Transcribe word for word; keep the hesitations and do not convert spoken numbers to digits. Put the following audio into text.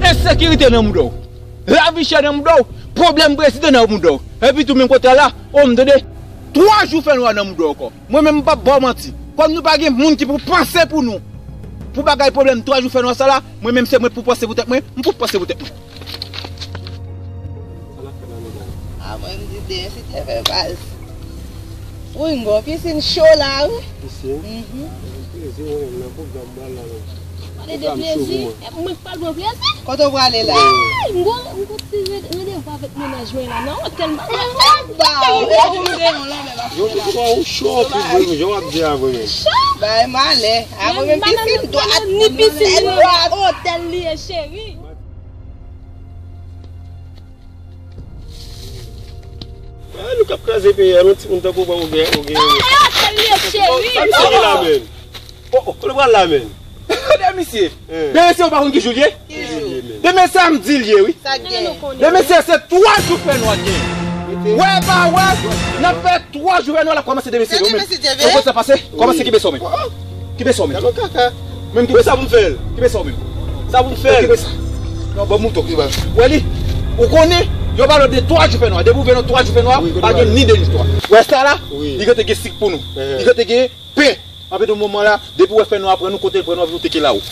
Ensekirite nan mouda w. Lavi chè nan mouda w. Pwoblèm prezidan nan mouda w. Epi tou menm kote a la, o m tande. Twa jou fè nwa nan mouda w ankò. Mwen menm m p ap ba w manti. Kòm nou pa gen moun ki pou panse pou nou. Pou bagay pwoblèm twa jou fè nwa sa la, mwen menm se mwen pou panse pou tèt mwen, m pou panse pou tèt mwen. A mwen m di deyen si te fè baz. Wi m gon pisin cho la wi. Pisin? Mhm. Plezi mwen menm nan pwogram mwen la menm. Pale de plezi. Mwen k pral pran plezi. Kote w prale la? Ay, m gon m gon ti ren- randevou avèk mennaj mwen la nan otèl m pa pral. Ba ou. Yo di twa ou cho anpil vre wi, jan w ap di a vre menm. Bay malè. A mwen menm pisin dwat. Ni pisin ni otèl li ye cheri. Ah, nou k ap kraze peyi a, nou timoun tankou w pa ou gen ou gen. Ah, ah, sèl li cheri. Sa k sere la menm? Oh, oh, kote pral la menm? Gade misye. Demen se ou pa konn ki jou l ye? Demen samdi l ye wi. Demen se se twa jou fè nwa gen. Wè pa wè, n ap fè twa jou fè nwa la kòmanse demen se ou menm. Ou konn sa pase? Kòmanse kenbe sa w menm. Kenbe sa w menm. Menm kenbe sa pou m fè l. Kenbe sa w menm. Sa pou m fè l. Kenbe sa. Non, ban m mouton ki ba. Wè li. Ou konnen, yo pale de twa jou fè nwa. Depi ou vin nan twa jou fè nwa, pa gen ni de ni twa. Wè sa la? Li gentan gen sik pou nou. Li gentan gen pen. Anpi tou moman la, depi wè fè nwa pran nou kote l pran nou anpi nou teke la ou.